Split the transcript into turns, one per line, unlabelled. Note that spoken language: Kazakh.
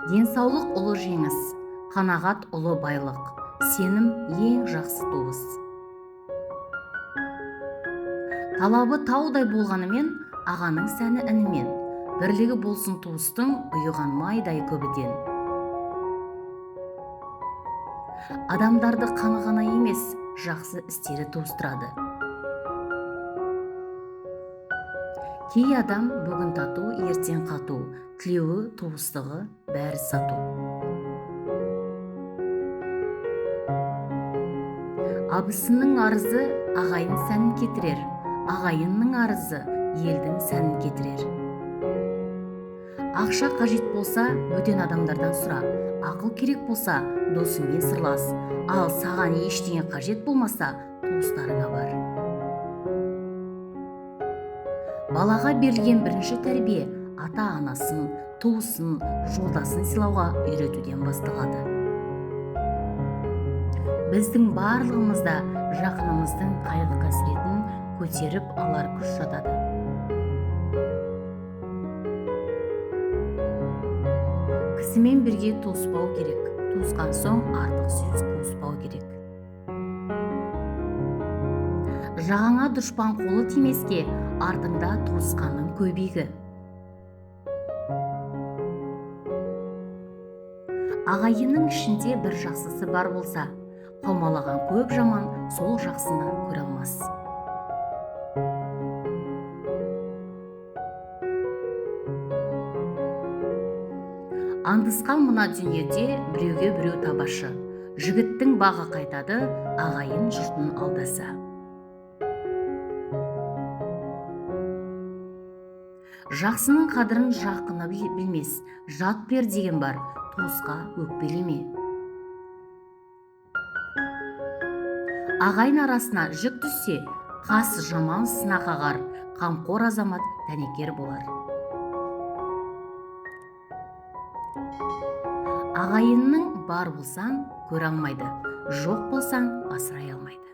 Денсаулық ұлы жеңіс, қанағат ұлы байлық, сенім ең жақсы туыс. Талабы таудай болғанымен, ағаның сәні інімен, бірлігі болсын туыстың ұйыған майдай көбіден. Адамдарды қаны ғана емес, жақсы істері туыстырады. Кей адам бүгін тату, ертең қату, тілеуі, туыстығы, бәрі сату. Абысынның арызы ағайын сәнін кетірер, ағайынның арызы елдің сәнін кетірер. Ақша қажет болса, бөтен адамдардан сұра, ақыл керек болса, досыңмен сырлас, ал саған ештеңе қажет болмаса, туыстарыңа бар. Балаға берілген бірінші тәрбие ата-анасын, туысын, жолдасын сыйлауға үйретуден басталады. Біздің барлығымызда жақынымыздың қайғы-қасіретін көтеріп алар күш жатады. Кісімен бірге туыспау керек, туысқан соң артық сөз қуыспау керек. Жағаңа дұшпан қолы тимеске, артыңда туысқанның көбейгі. Ағайынның ішінде бір жақсысы бар болса, қаумалаған көп жаман сол жақсыны көре алмас. Андысқан мына дүниеде біреуге біреу табашы, жігіттің бағы қайтады, ағайын жұртын алдаса. Жақсының қадірін жақыны білмес, жат бер деген бар, туысқа өкпелеме. Ағайын арасына жік түссе, қас жаман сына қағар, қамқор азамат дәнекер болар. Ағайынның бар болсаң көре алмайды, жоқ болсаң асырай алмайды.